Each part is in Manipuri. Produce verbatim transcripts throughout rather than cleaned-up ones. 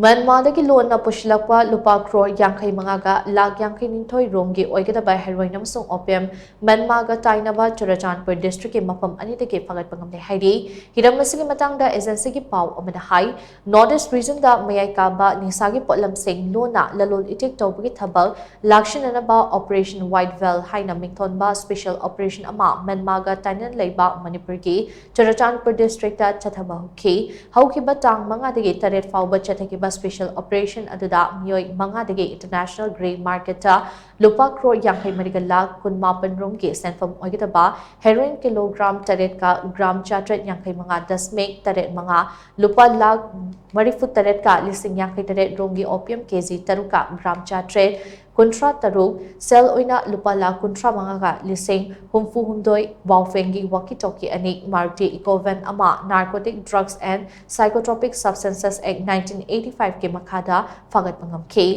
ꯃ꯭ꯌꯥꯟꯃꯥꯔꯗꯒꯤ ꯂꯣꯟꯅ ꯄꯨꯁꯤꯜꯂꯛꯄ ꯂꯨꯄꯥ ꯀ꯭ꯔꯣꯔ ꯌꯥꯡꯈꯩ ꯃꯉꯥꯒ ꯂꯥꯈ ꯌꯥꯡꯈꯩ ꯅꯤꯊꯣꯏ ꯔꯣꯝꯒꯤ ꯑꯣꯏꯒꯗꯕ ꯍꯦꯔꯣꯏꯟ ꯑꯃꯁꯨꯡ ꯑꯣꯄꯤꯌꯝ ꯃ꯭ꯌꯥꯟꯃꯥꯔꯒ ꯇꯥꯏꯅꯕ ꯆꯨꯔꯆꯥꯟꯄꯨꯔ ꯗꯤꯁꯇ꯭ꯔꯤꯛꯀꯤ ꯃꯐꯝ ꯑꯅꯤꯗꯒꯤ ꯐꯥꯒꯠꯄ ꯉꯝꯂꯦ ꯍꯥꯏꯔꯤ꯫ ꯍꯤꯔꯝ ꯑꯁꯤꯒꯤ ꯃꯇꯥꯡꯗ ꯑꯦꯖꯦꯟꯁꯤꯒꯤ ꯄꯥꯎ ꯑꯃꯅ ꯍꯥꯏ, ꯅꯣꯔꯠ ꯏꯁ ꯔꯤꯖꯟꯗ ꯃꯌꯥꯏ ꯀꯥꯕ ꯅꯤꯁꯥꯒꯤ ꯄꯣꯠꯂꯝꯁꯤꯡ ꯂꯣꯟꯅ ꯂꯂꯣꯟ ꯏꯇꯤꯛ ꯇꯧꯕꯒꯤ ꯊꯕꯛ ꯂꯥꯛꯁꯤꯟꯅꯅꯕ ꯑꯣꯄꯔꯦꯁꯟ ꯋꯥꯏꯠ ꯚꯦꯜ ꯍꯥꯏꯅ ꯃꯤꯡꯊꯣꯟꯕ ꯁ꯭ꯄꯦꯁꯦꯜ ꯑꯣꯄꯔꯦꯁꯟ ꯑꯃ ꯃ꯭ꯌꯥꯟꯃꯥꯔꯒ ꯇꯥꯏꯅꯅ ꯂꯩꯕ ꯃꯅꯤꯄꯨꯔꯒꯤ ꯆꯨꯔꯆꯥꯟꯄꯨꯔ ꯗꯤꯁꯇ꯭ꯔꯤꯛꯇ ꯆꯠꯊꯕ ꯍꯧꯈꯤ꯫ ꯍꯧꯈꯤꯕ ꯇꯥꯡ ꯃꯉꯥꯗꯒꯤ ꯇꯔꯦꯠ ꯐꯥꯎꯕ ꯆꯠꯊꯈꯤꯕ ꯁ꯭ꯄꯦꯁꯦꯜ ꯑꯣꯄꯔꯦꯁꯟ ꯑꯗꯨꯗ ꯃꯤꯑꯣꯏ ꯃꯉꯥꯗꯒꯤ ꯏꯟꯇꯔꯅꯦꯁꯅꯦꯜ ꯒ꯭ꯔꯦ ꯃꯥꯔꯀꯦꯠꯇ ꯂꯨꯄꯥ ꯀ꯭ꯔꯣꯔ ꯌꯥꯡꯈꯩ ꯃꯔꯤꯒ ꯂꯥꯈ ꯀꯨꯟꯃꯥꯄꯟ ꯔꯣꯝꯒꯤ ꯁꯦꯟꯐꯝ ꯑꯣꯏꯒꯗꯕ ꯍꯦꯔꯣꯏꯟ ꯀꯤꯂꯣꯒ꯭ꯔꯥꯝ ꯇꯔꯦꯠꯀ ꯒ꯭ꯔꯥꯝ ꯆꯥꯇ꯭ꯔꯦꯠ ꯌꯥꯡꯈꯩ ꯃꯉꯥ ꯗꯁꯃꯤꯛ ꯇꯔꯦꯠ ꯃꯉꯥ, ꯂꯨꯄꯥ ꯂꯥꯈ ꯃꯔꯤꯐꯨ ꯇꯔꯦꯠꯀ ꯂꯤꯁꯤꯡ ꯌꯥꯡꯈꯩ ꯇꯔꯦꯠ ꯔꯣꯝꯒꯤ ꯑꯣꯄꯤꯌꯝ ꯀꯦꯖꯤ ꯇꯔꯨꯛꯀ ꯒ꯭ꯔꯥꯝ ꯆꯥꯇ꯭ꯔꯦꯠ ꯀꯨꯟꯊ꯭ꯔꯥ ꯇꯔꯨꯛ, ꯁꯦꯜ ꯑꯣꯏꯅ ꯂꯨꯄꯥ ꯂꯥꯈ ꯀꯨꯟꯊ꯭ꯔꯥ ꯃꯉꯥꯒ ꯂꯤꯁꯤꯡ ꯍꯨꯝꯐꯨ ꯍꯨꯝꯗꯣꯏ, ꯕꯥꯎꯐꯦꯡꯒꯤ ꯋꯥꯀꯤ ꯇꯣꯀꯤ ꯑꯅꯤ, ꯃꯥꯔꯨꯇꯤ ꯏꯀꯣ ꯚꯦꯟ ꯑꯃ, Narcotic Drugs and Psychotropic Substances Act nineteen eighty five ꯀꯤ ꯃꯈꯥꯗ ꯐꯥꯒꯠꯄ ꯉꯝꯈꯤ꯫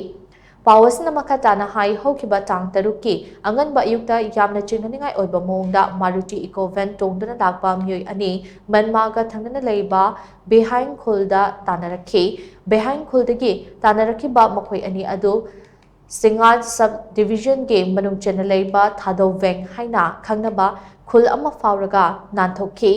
ꯄꯥꯎ ꯑꯁꯤꯅ ꯃꯈꯥ ꯇꯥꯅ ꯍꯥꯏ, ꯍꯧꯈꯤꯕ ꯇꯥꯡ ꯇꯔꯨꯛꯀꯤ ꯑꯉꯟꯕ ꯑꯌꯨꯛꯇ ꯌꯥꯝꯅ ꯆꯤꯡꯅꯅꯤꯡꯉꯥꯏ ꯑꯣꯏꯕ ꯃꯑꯣꯡꯗ ꯃꯥꯔꯨꯇꯤ ꯏꯀꯣ ꯚꯦꯟ ꯇꯣꯡꯗꯨꯅ ꯂꯥꯛꯄ ꯃꯤꯑꯣꯏ ꯑꯅꯤ ꯃ꯭ꯌꯥꯟꯃꯥꯔꯒ ꯊꯪꯅꯅ ꯂꯩꯕ ꯕꯦꯍꯥꯏꯡ ꯈꯨꯜꯗ ꯇꯥꯟꯅꯔꯛꯈꯤ꯫ ꯕꯦꯍꯥꯏꯡ ꯈꯨꯜꯗꯒꯤ ꯇꯥꯟꯅꯔꯛꯈꯤꯕ ꯃꯈꯣꯏ ꯑꯅꯤ ꯑꯗꯨ ꯁꯤꯉꯥꯜ ꯁꯕ ꯗꯤꯕꯤꯖꯟꯒꯤ ꯃꯅꯨꯡ ꯆꯟꯅ ꯂꯩꯕ ꯊꯥꯗꯧ ꯚꯦꯡ ꯍꯥꯏꯅ ꯈꯪꯅꯕ ꯈꯨꯜ ꯑꯃ ꯐꯥꯎꯔꯒ ꯅꯥꯟꯊꯣꯛꯈꯤ꯫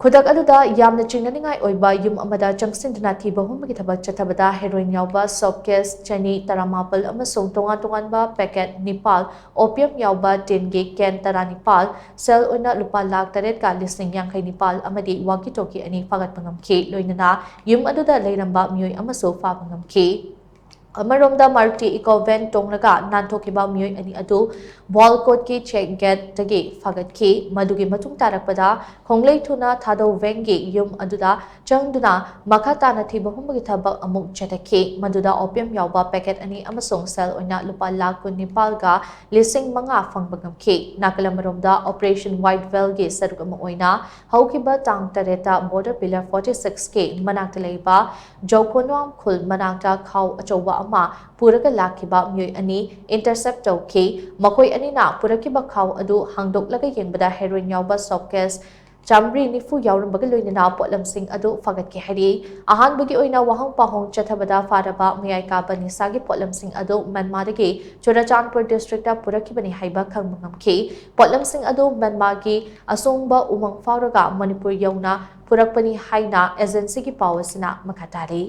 ꯈꯨꯗꯛ ꯑꯗꯨꯗ ꯌꯥꯝꯅ ꯆꯤꯡꯅꯅꯤꯡꯉꯥꯏ ꯑꯣꯏꯕ ꯌꯨꯝ ꯑꯃꯗ ꯆꯪꯁꯤꯟꯗꯨꯅ ꯊꯤꯕ ꯍꯨꯝꯕꯒꯤ ꯊꯕꯛ ꯆꯠꯊꯕꯗ ꯍꯦꯔꯣꯏꯟ ꯌꯥꯎꯕ ꯁꯣꯞ ꯀꯦꯁ ꯆꯅꯤ ꯇꯔꯥꯃꯥꯄꯜ ꯑꯃꯁꯨꯡ ꯇꯣꯉꯥꯟ ꯇꯣꯉꯥꯟꯕ ꯄꯦꯀꯦꯠ ꯅꯤꯄꯥꯜ, ꯑꯣꯄꯤꯌꯝ ꯌꯥꯎꯕ ꯇꯤꯟꯒꯤ ꯀꯦꯟ ꯇꯔꯥꯅꯤꯄꯥꯜ, ꯁꯦꯜ ꯑꯣꯏꯅ ꯂꯨꯄꯥ ꯂꯥꯈ ꯇꯔꯦꯠꯀ ꯂꯤꯁꯤꯡ ꯌꯥꯡꯈꯩ ꯅꯤꯄꯥꯜ ꯑꯃꯗꯤ ꯋꯥꯀꯤ ꯇꯣꯀꯤ ꯑꯅꯤ ꯐꯥꯒꯠꯄ ꯉꯝꯈꯤ꯫ ꯂꯣꯏꯅꯅ ꯌꯨꯝ ꯑꯗꯨꯗ ꯂꯩꯔꯝꯕ ꯃꯤꯑꯣꯏ ꯑꯃꯁꯨ ꯐꯥꯕ ꯉꯝꯈꯤ꯫ ꯑꯃꯔꯣꯝꯗ ꯃꯥꯔꯨꯇꯤ ꯏꯀꯣ ꯚꯦꯟ ꯇꯣꯡꯂꯒ ꯅꯥꯟꯊꯣꯛꯈꯤꯕ ꯃꯤꯑꯣꯏ ꯑꯅꯤ ꯑꯗꯨ ꯕꯣꯜꯀꯣꯠꯀꯤ ꯆꯦꯛ ꯒꯦꯠꯇꯒꯤ ꯐꯥꯒꯠꯈꯤ꯫ ꯃꯗꯨꯒꯤ ꯃꯇꯨꯡ ꯇꯥꯔꯛꯄꯗ ꯈꯣꯡꯂꯩ ꯊꯨꯅ ꯊꯥꯗꯧ ꯚꯦꯟꯒꯤ ꯌꯨꯝ ꯑꯗꯨꯗ ꯆꯪꯗꯨꯅ ꯃꯈꯥ ꯇꯥꯅ ꯊꯤꯕ ꯍꯨꯝꯕꯒꯤ ꯊꯕꯛ ꯑꯃꯨꯛ ꯆꯠꯊꯈꯤ꯫ ꯃꯗꯨꯗ ꯑꯣꯄꯤꯌꯝ ꯌꯥꯎꯕ ꯄꯦꯀꯦꯠ ꯑꯅꯤ ꯑꯃꯁꯨꯡ ꯁꯦꯜ ꯑꯣꯏꯅ ꯂꯨꯄꯥ ꯂꯥꯈ ꯀꯨꯟ ꯅꯤꯄꯥꯜꯒ ꯂꯤꯁꯤꯡ ꯃꯉꯥ ꯐꯪꯕ ꯉꯝꯈꯤ꯫ ꯅꯥꯀꯜ ꯑꯃꯔꯣꯝꯗ ꯑꯣꯄꯔꯦꯁꯟ ꯋꯥꯏꯠ ꯚꯦꯜꯒꯤ ꯁꯔꯨꯛ ꯑꯃ ꯑꯣꯏꯅ ꯍꯧꯈꯤꯕ ꯇꯥꯡ ꯇꯔꯦꯠꯇ ꯕꯣꯔꯗꯔ ꯄꯤꯂꯔ ꯐꯣꯔꯇꯤ ꯁꯤꯛꯁꯀꯤ ꯃꯅꯥꯛꯇ ꯂꯩꯕ ꯖꯧꯈꯣꯟꯋꯥꯝ ꯈꯨꯜ ꯃꯅꯥꯛꯇ ꯈꯥꯎ ꯑꯆꯧꯕ ꯑꯃ ꯄꯨꯔꯒ ꯂꯥꯛꯈꯤꯕ ꯃꯤꯑꯣꯏ ꯑꯅꯤ ꯏꯟꯇꯔꯁꯦꯞ ꯇꯧꯈꯤ꯫ ꯃꯈꯣꯏ ꯑꯅꯤꯅ ꯄꯨꯔꯛꯈꯤꯕ ꯈꯥꯎ ꯑꯗꯨ ꯍꯥꯡꯗꯣꯛꯂꯒ ꯌꯦꯡꯕꯗ ꯍꯦꯔꯣꯏꯟ ꯌꯥꯎꯕ ꯁꯣꯞ ꯀꯦꯁ ꯆꯥꯃꯔꯤ ꯅꯤꯐꯨ ꯌꯥꯎꯔꯝꯕꯒ ꯂꯣꯏꯅꯅ ꯄꯣꯠꯂꯝꯁꯤꯡ ꯑꯗꯨ ꯐꯒꯠꯈꯤ ꯍꯥꯏꯔꯤ꯫ ꯑꯍꯥꯟꯕꯒꯤ ꯑꯣꯏꯅ ꯋꯥꯍꯪ ꯄꯥꯎꯍꯪ ꯆꯠꯊꯕꯗ ꯐꯥꯔꯕ ꯃꯌꯥꯏ ꯀꯥꯕ ꯅꯤꯁꯥꯒꯤ ꯄꯣꯠꯂꯝꯁꯤꯡ ꯑꯗꯨ ꯃꯟꯃꯥꯗꯒꯤ ꯆꯨꯔꯥꯆꯥꯟꯄꯨꯔ district ꯇ ꯄꯨꯔꯛꯈꯤꯕꯅꯤ ꯍꯥꯏꯕ ꯈꯪꯕ ꯉꯝꯈꯤ꯫ ꯄꯣꯠꯂꯝꯁꯤꯡ ꯑꯗꯨ ꯃꯟꯃꯥꯒꯤ ꯑꯁꯣꯡꯕ ꯎꯃꯪ ꯐꯥꯎꯔꯒ ꯃꯅꯤꯄꯨꯔ ꯌꯧꯅ ꯄꯨꯔꯛꯄꯅꯤ ꯍꯥꯏꯅ agency ꯒꯤ ꯄꯥꯎ ꯑꯁꯤꯅ ꯃꯈꯥ ꯇꯥꯔꯤ꯫